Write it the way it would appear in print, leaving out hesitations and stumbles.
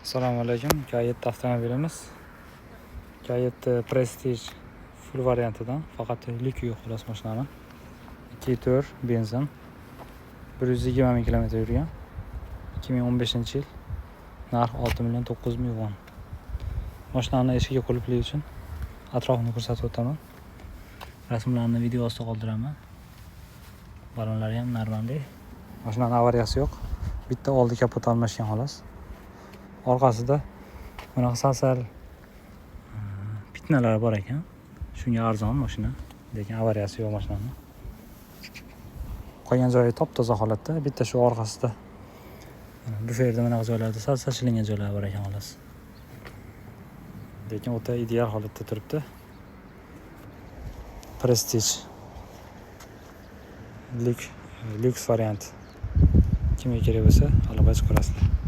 Assalomu alaykum. K7 avtomobilimiz. K7 Prestige full variantidan, faqat lyuki yo'q xolos mashinani. 2.4 benzin. 120 ming kilometr yurgan. 2015-yil. Narx 6 million 900 ming won. Mashinani eshigi qulfli uchun atrofini ko'rsatib o'taman. Rasmlarni video ostida qoldiraman. Balonlari ham нормальный. Mashinani avariyasi yo'q. Bitta oldi kapot almashgan xolos. Orqasida bunaqa sal-sal пятна lar bor ekan. Shunga arzon mashina. Lekin avariyasi yo'q mashinani. Qolgan joyi top-toza holatda. Bitta shu orqasida, mana buferda bunaqa joylarda sal-sal shilingan joylari bor ekan xolos. Lekin o'ta ideal holatda turibdi. Prestige lyuks variant. Kimga kerak bo'lsa, aloqa chiqarasizlar.